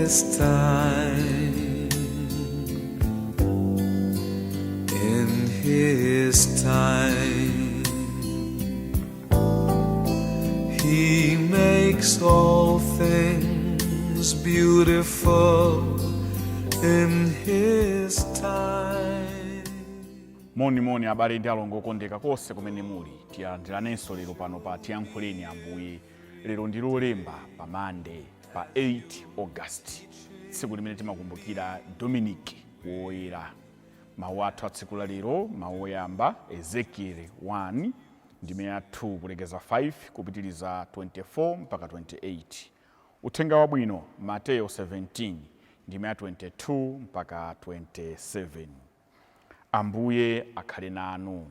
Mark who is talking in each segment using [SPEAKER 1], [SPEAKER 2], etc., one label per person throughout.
[SPEAKER 1] His time. In His time, He makes all things beautiful in His time.
[SPEAKER 2] Moni moni, abale ndi alongo okondeka konse kumene muli. Tilandiranenso lero pano pa Tiyankhuleni Ambuye. Lero ndi Lolemba, pa Mande, pa 8 August, tsiku limene timakumbukira Dominic Woyera. Mawu athu a tsiku la lero, mawu oyamba, Ezekiel 1 ndime ya 2 kulekeza 5 kupitiriza 24 mpaka 28. Uthenga wabwino, Mateyo 17 ndime ya 22 mpaka 27. Ambuye akhale nanu.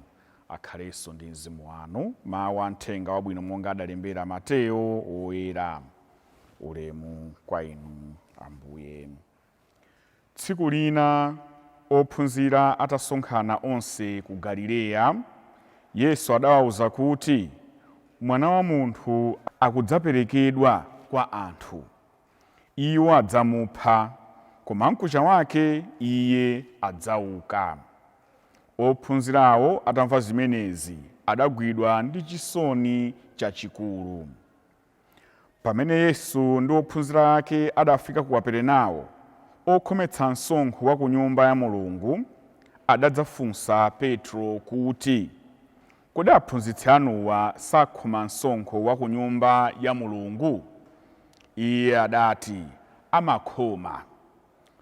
[SPEAKER 2] Akhalenso ndi mzimu wanu. Mawu a mthenga wabwino monga adalembera Mateyo Woyera. Ulemu kwa inu, Ambuye. Tsiku lina ophunzira atasonkhana onse ku Galileya, Yesu adawawuza kuti, "Mwana wa Munthu akudzaperekedwa kwa anthu. Iwo adzamupha, koma mkucha wake iye adzauka." Ophunzirawo atamva zimenezi adagwidwa ndi chisoni chachikulu. Pamene Yesu ndi ophunzira ake adafika ku Kaperenawo, okhometsa msonkho wa ku Nyumba ya Mulungu adadzafunsa Petro kuti, "Kodi aphunzitsi anuwa sakhoma msonkho wa ku Nyumba ya Mulungu?" Iye adati, "Amakhoma."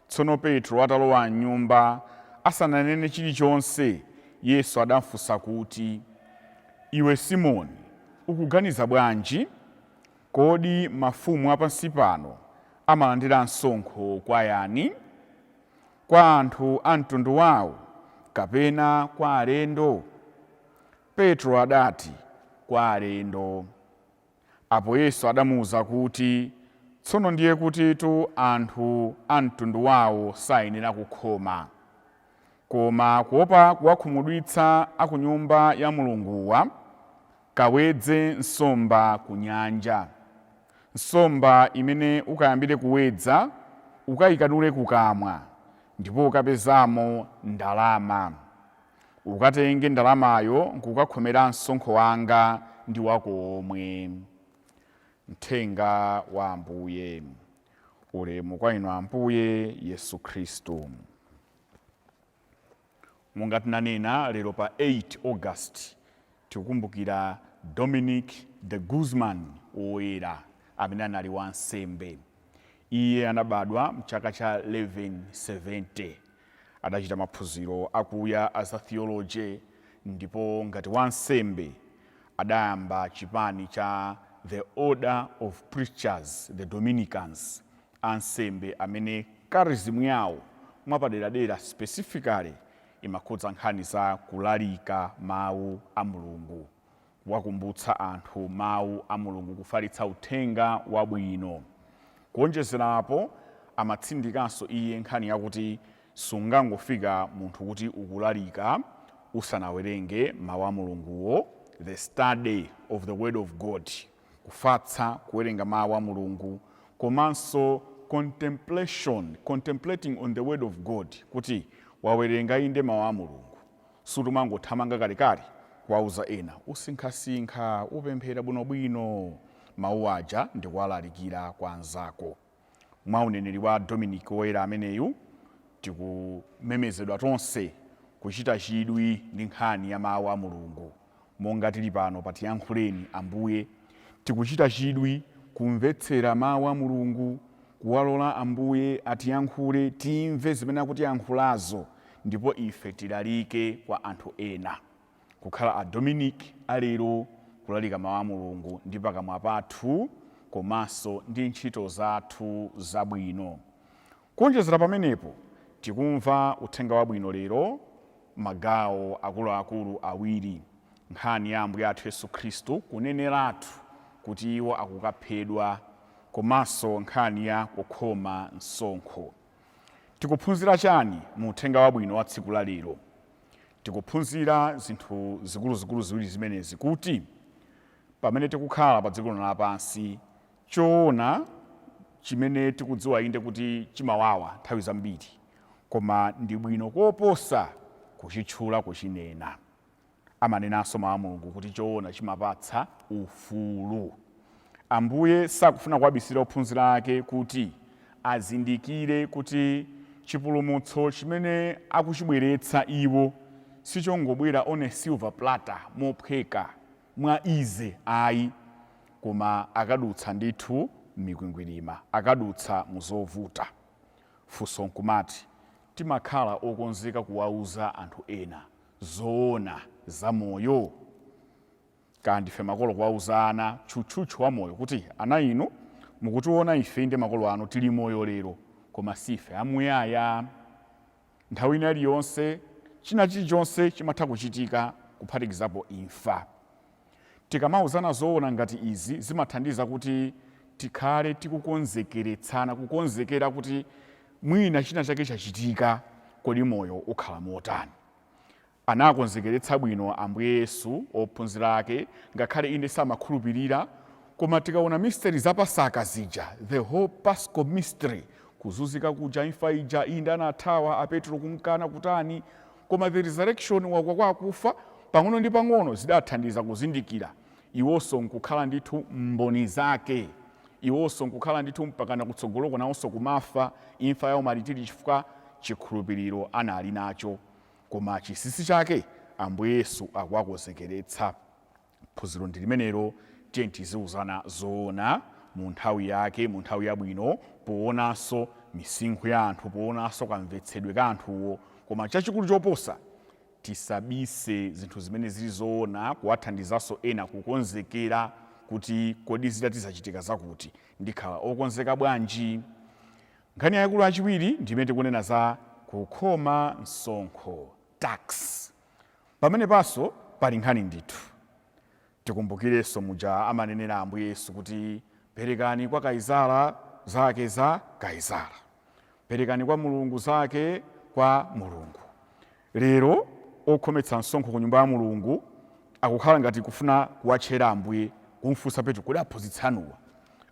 [SPEAKER 2] Tsono Petro atalowa mnyumba, asananene chilichonse, Yesu adamufunsa kuti, "Iwe Simoni, ukuganiza bwanji? Kodi mafumu apansi pano amalandira msonkho kwa yani? Kwa anthu a mtundu wawo kapena kwa alendo?" Petro adati, "Kwa alendo." Apo Yesu adamuwuza kuti, "Tsono ndiye kutitu anthu a mtundu wawo sayenera kukhoma. Koma kuopa kuwakhumudwitsa a ku Nyumba ya Mulunguwa, kawedze nsomba ku nyanja. Nsomba imene ukayambire kuwedza ukayikanule kukamwa, ndipo ukapezamo ndalama. Ukatenge ndalamayo nkukakhomera msonkho wanga ndi wako omwe." Mthenga wa Ambuye. Ulemu kwa inu, Ambuye Yesu Khristu. Monga tinanena, lero pa 8 August tikukumbukira Dominic de Guzman Woyera, amene anali wansembe. Iye anabadwa mchaka cha 1170. Adachita maphunziro akuya a za theology, ndipo ngati wansembe adayamba chipani cha the Order of Preachers, the Dominicans, ansembe amene charism yawo mwapaderadera, specifically, imakhudza nkhani za kulalika mawu a Mulungu, kuwakumbutsa anthu mawu a Mulungu, kufalitsa uthenga wabwino. Kuonjezerapo, amatsindikanso iye nkhani yakuti sungangofika munthu kuti ukulalika usanawerenge mawu a Mulunguwo, the study of the word of God, kufatsa kuwerenga mawu a Mulungu, komanso contemplation, contemplating on the word of God, kuti wawerenga inde mawu a Mulungu, sutumangothamanga kalekale kuwauza ena. Usinkhasinkha, upemphera bwinobwino mawu aja ndi kuwalalikira kwa anzako. Mwa uneneri wa Dominic Woyera ameneyu, tikumemezedwa tonse kuchita chidwi ndi nkhani ya mawu a Mulungu. Monga tili pano patiyankhuleni Ambuye, tikuchita chidwi kumvetsera mawu a Mulungu, kuwalola Ambuye atiyankhule, timve zimene akutiyankhulazo, ndipo ife tilalike kwa anthu ena, kukhala a Dominic alero, kulalika mawu a Mulungu ndi pakamwa pathu komanso ndi ntchito zathu zabwino. Kuonjezera pamenepo, tikumva uthenga wabwino lero magawo akuluakulu awiri: nkhani ya Ambuye athu Yesu Khristu kuneneratu kuti iwo akukaphedwa, komanso nkhani ya kukhoma msonkho. Tikuphunzira chani mu uthenga wabwino wa tsiku la lero? Tikuphunzira zinthu zikuluzikulu ziwiri zimenezi, kuti pamene tikukhala pa dziko lino lapansi, choona Chimene tikudziwa inde kuti chimawawa nthawi zambiri, koma ndi bwino koposa kuchitchula, kuchinena. Amanenanso mawu a Mulungu kuti choona chimapatsa ufulu. Ambuye sakufuna kuwabisira ophunzira ake kuti azindikire kuti chipulumutso chimene akuchibweretsa iwo sichongobwera on a silver platter, mophweka, mwa easy ayi, koma akadutsa ndithu mikwingwirima, akadutsa muzovuta. Funso nkumati, timakhala okonzeka kuwauza anthu ena zoona za moyo? Kaya ndife makolo, kuwauza ana tchutchutchu wa moyo kuti, "Ana inu, mukutiona ife ndi makolo anu tili moyo lero, koma sife amuyaya. Nthawi ina iliyonse china chilichonse chimatha kuchitika, kuphatikizapo imfa." Tikamauzana zoona ngati izi, zimathandiza kuti tikhale tikukonzekeretsana, kukonzekera kuti mwina china chake chachitika, kodi moyo ukhala motani? Anakonzekeretsa bwino Ambuye Yesu ophunzira ake, ngakhale inde samakhulupirira. Koma tikaona mystery za Pasaka zija, the whole Paschal mystery, kuzunzika kuja, imfa ija, inde anathawa aPetro, kumkana, kutani, koma the resurrection, wauka kwa akufa, pang'ono ndi pang'ono zidathandiza kuzindikira iwonso nkukhala ndithu mboni zake, iwonso nkukhala ndithu mpakana kutsogoloko nawonso kumafa imfa yawo malitiri chifukwa chikhulupiriro anali nacho. Koma chinsinsi chake Ambuye Yesu akuwakonzekeretsa. Phunziro ndi limenelo. Tiye tiziuzana zoona mu nthawi yake, mu nthawi yabwino, poonanso misinkhu ya anthu, poonanso kamvetsedwe ka anthuwo. Koma chachikulu choposa, tisabise zinthu zimene zili zoona, kuwathandizanso ena kukonzekera kuti kodi zitati zachitika zakuti, ndikhala okonzeka bwanji? Nkhani yayikulu yachiwiri ndimene tikunena za kukhoma msonkho, tax. Pamene panso pali nkhani ndithu. Tikumbukirenso muja amanenera Ambuye Yesu kuti, "Perekani kwa Kaisara zake za Kaisara, perekani kwa Mulungu zake kwa Mulungu." Lero okhometsa msonkho ku nyumba ya Mulungu akukhala ngati kufuna kuwatchera Ambuye, kumfunsa Petro, "Kodi aphunzitsi anuwa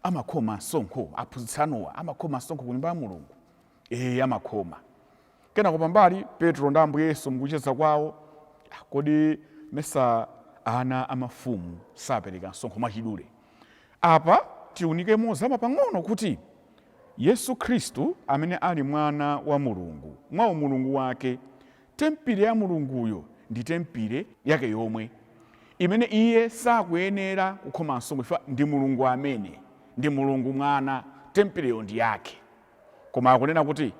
[SPEAKER 2] amakhoma msonkho? Aphunzitsi anuwa amakhoma msonkho ku nyumba ya Mulungu?" "Ee, amakhoma." Kenako pambali Petro ndi Ambuye Yesu mukucheza kwawo, "Ah, kodi mesa ana amafumu sapereka msonkho?" Mwachidule apa tiunike mozama pang'ono kuti Yesu Khristu amene ali mwana wa Mulungu mwa umulungu wake, tempile ya Mulunguyo ndi tempile yake yomwe imene iye sakuyenera kukhoma msonkho chifukwa ndi Mulungu amene ndi Mulungu mwana, tempileyo ndi yake. Koma akunena kuti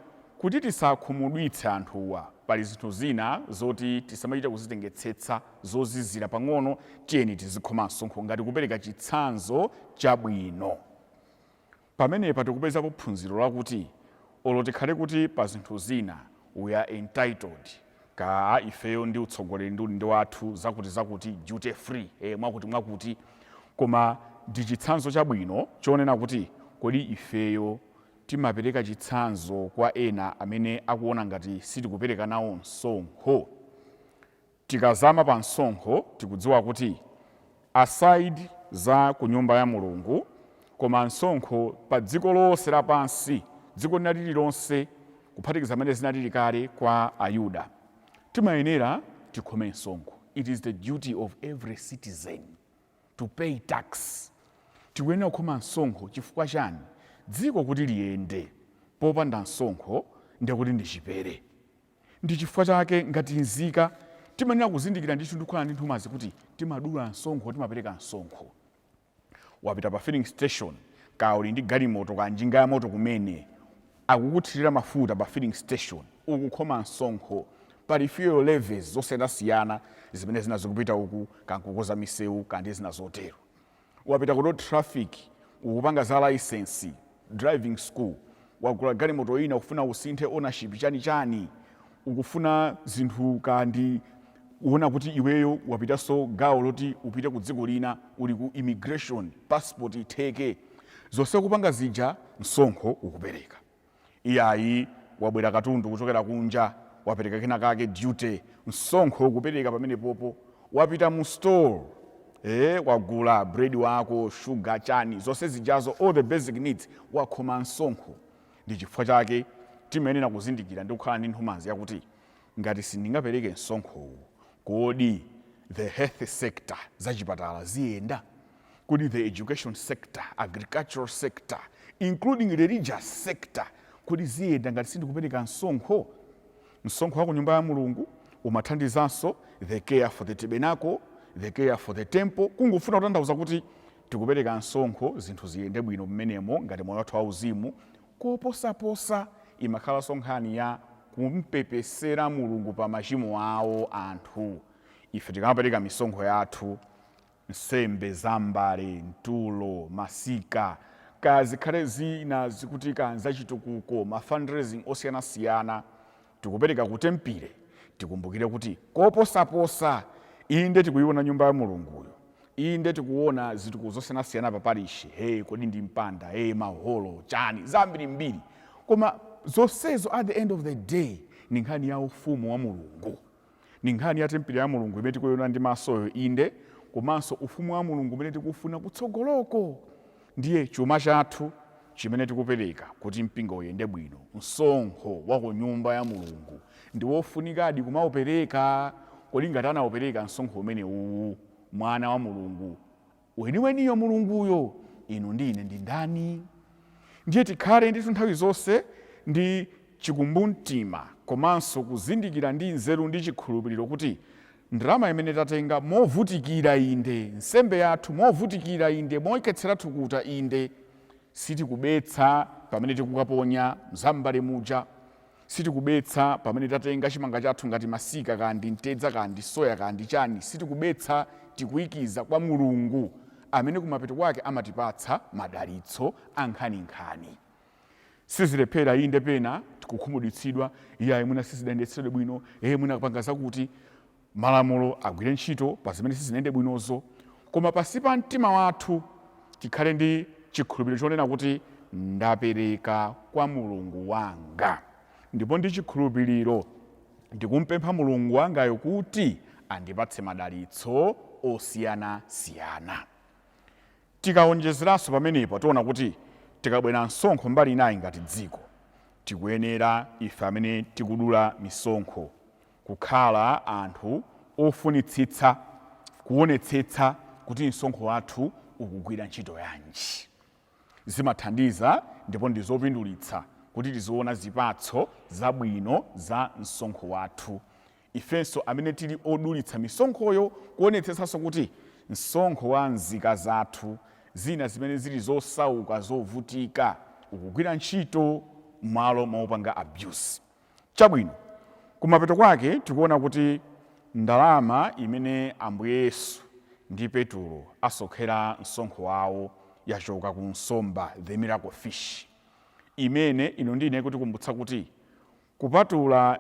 [SPEAKER 2] tisakhumudwitse anthuwa, pali zinthu zina zoti tisamachite kuzitengetsetsa, zozizira pang'ono, tiyeni tizikhoma msonkho ngati kupereka chitsanzo chabwino. Pamenepa tikupezapo phunziro lakuti olo tikhale kuti pa zinthu zina we are entitled, ka ifeyo ndi utsogoleri ndi udindo wathu, zakuti zakuti, duty free, mwakuti mwakuti, koma ndi chitsanzo chabwino chonena kuti kodi ifeyo timapereka chitsanzo kwa ena amene akuona ngati sitikupereka nawo msonkho? Tikazama pa msonkho, tikudziwa kuti aside za ku nyumba ya Mulungu, koma msonkho pa dziko lonse lapansi, dziko lina lililonse, kuphatikiza amene zinalili kale kwa Ayuda, timayenera tikhome msonkho. It is the duty of every citizen to pay tax. Tikuyenera kukhoma msonkho. Chifukwa chani? Dziko kuti liyende popanda msonkho ndekuti ndi chipere. Ndi chifukwa chake ngati nzika timayenera kuzindikira ndithu ndikukhala ndi nthumazi kuti timadula msonkho, timapereka msonkho. Wapita pa filling station, ka uli ndi galimoto ka njinga ya moto, kumene akukuthirira mafuta pa filling station, ukukhoma msonkho. Pali fuel levies zosiyanasiyana zimene zina zikupita uku, kankukoza misewu, kandi zina zotero. Wapita ku road traffic, ukupanga za license, driving school, wagula galimoto ina, ukufuna usinthe ownership, chani chani, ukufuna zinthu, kandi uona kuti iweyo wapitanso gawo loti upite ku dziko lina, uli ku immigration, passport itheke, zonse kupanga zija, msonkho ukupereka. Iyayi, wabwera katundu kuchokera kunja, wapereka kena kake duty, msonkho ukupereka pamene popo. Wapita mu store. Wagula bread wako, sugar, chani, zonse zijazo, all the basic needs, wakhoma msonkho. Ndi chifukwa chake timayenera kuzindikira ndi kukhala ndi nthumanzi yakuti ngati sindingapereke msonkhowu, kodi the health sector, zachipatala ziyenda? Kodi the education sector, agricultural sector, including religious sector, kodi ziyenda ngati sindikupereka msonkho? Msonkho wa ku nyumba ya Mulungu umathandizanso the care for the tabernacle, the care for the temple. Kungofuna kutanthauza kuti tikupereka msonkho zinthu ziyende bwino mmenemo ngati moyo wathu wauzimu. Koposaposa imakhalanso nkhani ya kumpepesera Mulungu pa machimo awo anthu. Ife tikamapereka misonkho yathu, nsembe zambale, mtulo, masika, kaya zikhale zina zikuti ka zachitukuko, ma fundraising osiyanasiyana tikupereka ku tempile, tikumbukire kuti koposaposa, inde tikuiona nyumba ya Mulunguyo, inde tikuona zitukuko zosiyanasiyana pa parishi, hey, kodi ndi mpanda, hey, maholo, chani, zambirimbiri, koma zonsezo at the end of the day ni nkhani ya ufumu wa Mulungu, ni nkhani ya tempile ya Mulungu imene tikuiona ndi masoyo, inde, komanso ufumu wa Mulungu umene tikufuna kutsogoloko. Ndiye chuma chathu chimene tikupereka kuti mpingo uyende bwino, msonkho wa ku nyumba ya Mulungu, ndi wofunikadi kumaupereka. Kodi ngati anaupereka msonkho umene uwu mwana wa Mulungu weniweniyo, Mulunguyo, inu ndi ine ndi ndani? Ndiye tikhale ndithu nthawi zonse ndi chikumbumtima komanso kuzindikira ndi nzeru ndi chikhulupiriro kuti ndalama imene tatenga movutikira, inde, nsembe yathu movutikira, inde, moiketsera thukuta, inde, sitikubetsa pamene tikukaponya mzambale muja, sitikubetsa pamene tatenga chimanga chathu ngati masika, kandi mtedza, kandi soya, kandi chani, sitikubetsa. Tikuyikiza kwa Mulungu amene kumapeto kwake amatipatsa madalitso ankhaninkhani. Sizilephera, inde, pena tikukhumudwitsidwa, iyayi, mwina sizidayendetsedwe bwino, eye, mwina kupanga zakuti malamulo agwire ntchito pa zimene sizinayende bwinozo, koma pasi pa mtima wathu tikhale ndi chikhulupiriro chonena kuti ndapereka kwa Mulungu wanga, ndipo ndi chikhulupiriro ndikumpempha Mulungu wangayo kuti andipatse madalitso osiyanasiyana. Tikawonjezeranso pamenepo, tiona kuti tikabwera msonkho mbali inayi ngati dziko, tikuyenera ife amene tikudula misonkho kukhala anthu ofunitsitsa kuonetsetsa kuti msonkho wathu ukugwira ntchito yanji. Zimathandiza ndipo ndi zopindulitsa kuti tiziona zipatso zabwino za msonkho wathu. Ifenso amene tili odulitsa misonkhoyo kuonetsetsanso kuti msonkho wa nzika zathu zina zimene zili zosauka, zovutika, ukugwira ntchito m'malo mopanga abuse. Chabwino, kumapeto kwake tikuona kuti ndalama imene Ambuye Yesu ndi Petulo asonkhera msonkho wawo yachoka ku nsomba, the miracle fish, imene ino ndine kutikumbutsa kuti kupatula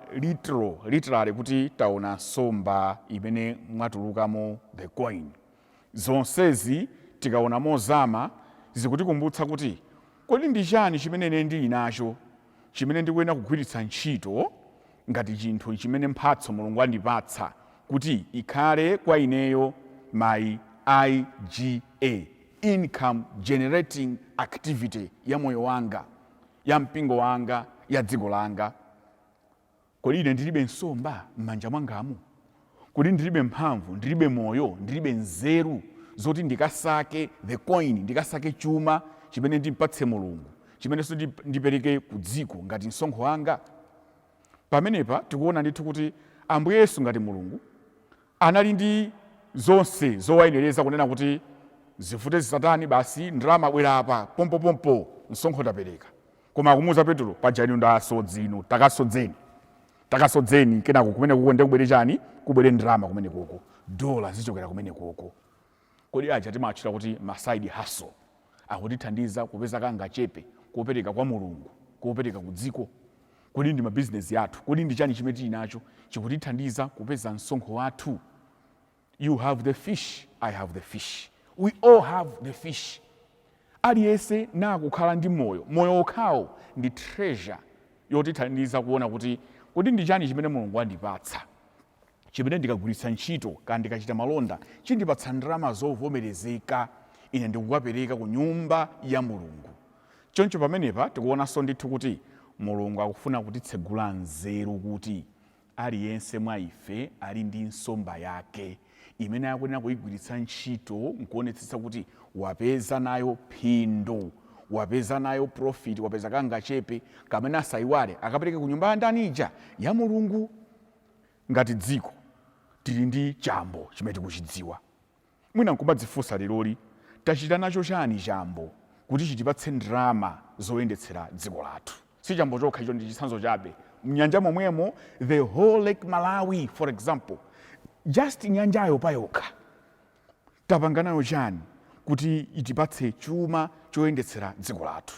[SPEAKER 2] literally kuti taona nsomba imene mwatulukamo the coin, zonsezi tikaona mozama zikutikumbutsa kuti kodi ndi chani chimene ine ndili nacho chimene ndikuyenera kugwiritsa ntchito ngati chinthu chimene mphatso Mulungu andipatsa kuti ikhale kwa ineyo my IGA, income generating activity, ya moyo wanga, ya mpingo wanga, ya dziko langa? Kodi ine ndilibe nsomba m'manja mwangamu? Kodi ndilibe mphamvu, ndilibe moyo, ndilibe nzeru zoti ndikasake the coin, ndikasake chuma chimene ndimpatse Mulungu, chimenenso ndipereke ku dziko ngati msonkho wanga? Pamenepa tikuona ndithu kuti Ambuye Yesu ngati Mulungu anali ndi zonse zowayenereza kunena kuti zivute zisatani, basi, ndalama bwera apa pompopompo, msonkho tapereka. Koma akumuwuza Petulo, "Paja inu ndasodzi inu, takasodzeni, takasodzeni." Kenako kumene kuko ndiye kubwere chani? Kubwere ndalama kumene kuko, dola zichokera kumene kuko. Kodi aja timatchula kuti ma side hustle akutithandiza kupeza kangachepe kopereka kwa Mulungu, kopereka ku dziko? Kodi ndi mabizinesi athu, kodi ndi chani chimene tili nacho chikutithandiza kupeza msonkho wathu? You have the fish, I have the fish, we all have the fish. Aliyense nakukhala ndi moyo, moyo okhawo ndi treasure yotithandiza kuona kuti kodi ndi chani chimene Mulungu andipatsa. Chimene ndikagwiritsa ntchito kana ndikachita malonda chindipatsa ndalama zovomerezeka, ine ndikukapereka ku nyumba ya Mulungu. Choncho pamenepa tikuonanso ndithu kuti Mulungu akufuna kutitsegula nzeru kuti aliyense mwa ife ali ndi nsomba yake imene akuyenera kuyigwiritsa ntchito nkuonetsetsa kuti wapeza nayo phindu, wapeza nayo profit, wapeza kangachepe kamene asayiwale akapereke ku nyumba ya ndani ija? Ya Mulungu. Ngati dziko tili ndi chambo chimene tikuchidziwa. Mwina nkumadzifunsa leroli, tachita nacho chani chambo kuti chitipatse ndalama zoyendetsera dziko lathu? Si chambo chokha, icho ndi chitsanzo chabe. Mnyanja momwemo, the whole Lake Malawi for example, just nyanjayo payokha, tapanga nayo chani kuti itipatse chuma choyendetsera dziko lathu?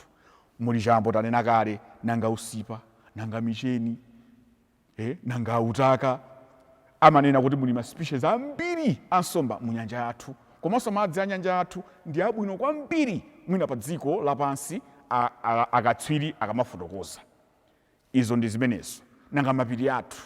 [SPEAKER 2] Muli chambo tanena kale, nanga usipa, nanga micheni, nanga utaka? Amanena kuti muli ma species ambiri a nsomba mu nyanja yathu, komanso madzi a nyanja yathu ndi abwino kwambiri mwina pa dziko lapansi, akatswiri akamafotokoza. Izo ndi zimenezo. Nanga mapiri athu,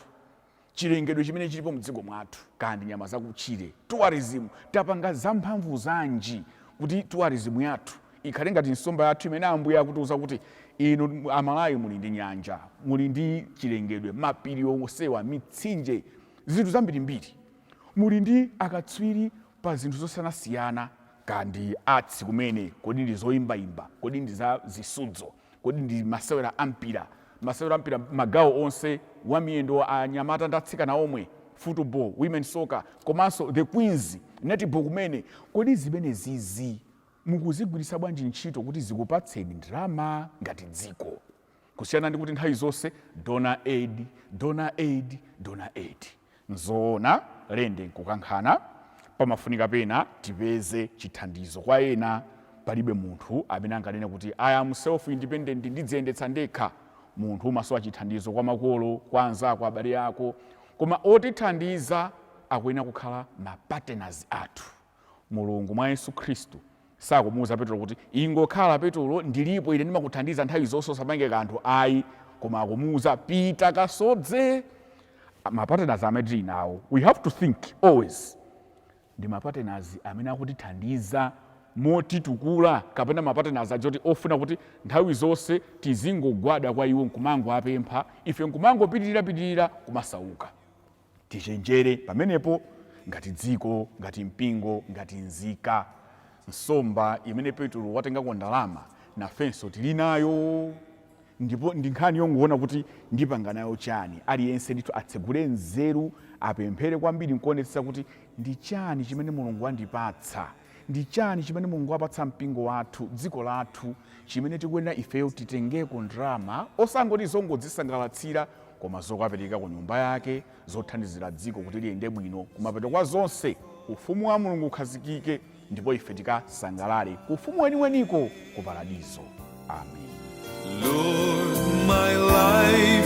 [SPEAKER 2] chilengedwe chimene chilipo mdziko mwathu, kaya ndi nyama zakutchire, tourism, tapanga zamphamvu zanji kuti tourism yathu ikhale ngati nsomba yathu imene Ambuye akutiuza kuti inu Amalawi muli ndi nyanja, muli ndi chilengedwe, mapiri onsewa, mitsinje, zinthu zambirimbiri, muli ndi akatswiri pa zinthu zosiyanasiyana, kaya ndi arts kumene, kodi ndi zoyimbayimba, kodi ndi za zisudzo, kodi ndi masewera ampira, masewera ampira magawo onse, wa miyendo, anyamata ndi atsikana omwe, football, women soccer, komanso the Queens netball kumene. Kodi zimene zizi mukuzigwiritsa bwanji ntchito kuti zikupatseni ndalama ngati dziko, kusiyana ndi kuti nthawi zonse donor aid, donor aid, donor aid? Nzoona, lende nkukankhana, pamafunika pena tipeze chithandizo kwa ena. Palibe munthu amene anganene kuti "I am self independent, ndidziyendetsa ndekha." Munthu umasowa chithandizo kwa makolo, kwa anzako, abale ako, koma otithandiza akuyenera kukhala ma partners athu. Mulungu mwa Yesu Khristu sakumuwuza Petro kuti "Ingokhala Petro, ndilipo ine, ndimakuthandiza nthawi zonse, usapange kanthu," ayi, koma akumuwuza "Pita kasodze." Ma partners amene tili nawo, we have to think always, ndi ma partners amene akutithandiza motitukula, kapena ma partners achoti ofuna kuti nthawi zonse tizingogwada kwa iwo nkumango apempha, ife nkumangopitirira kumasauka? Tichenjere pamenepo ngati dziko, ngati mpingo, ngati nzika. Nsomba imene Petro watengako ndalama nafenso tili nayo, ndipo ndi nkhani yongoona kuti ndipanga nayo chani. Aliyense ndithu atsegule nzeru, apemphere kwambiri nkuonetsetsa kuti ndi chani chimene Mulungu wandipatsa, ndi chani chimene Mulungu wapatsa mpingo wathu, dziko lathu, chimene tikuyenera ifeyo titengeko ndalama, osangoti zongodzisangalatsira, koma zokapereka ku nyumba yake, zothandizira dziko kuti liyende bwino. Kumapeto kwa zonse ufumu wa Mulungu ukhazikike, ndipo ife tikasangalale ku ufumu weniweniko ku paradizo. Amen.
[SPEAKER 1] Lord, my life.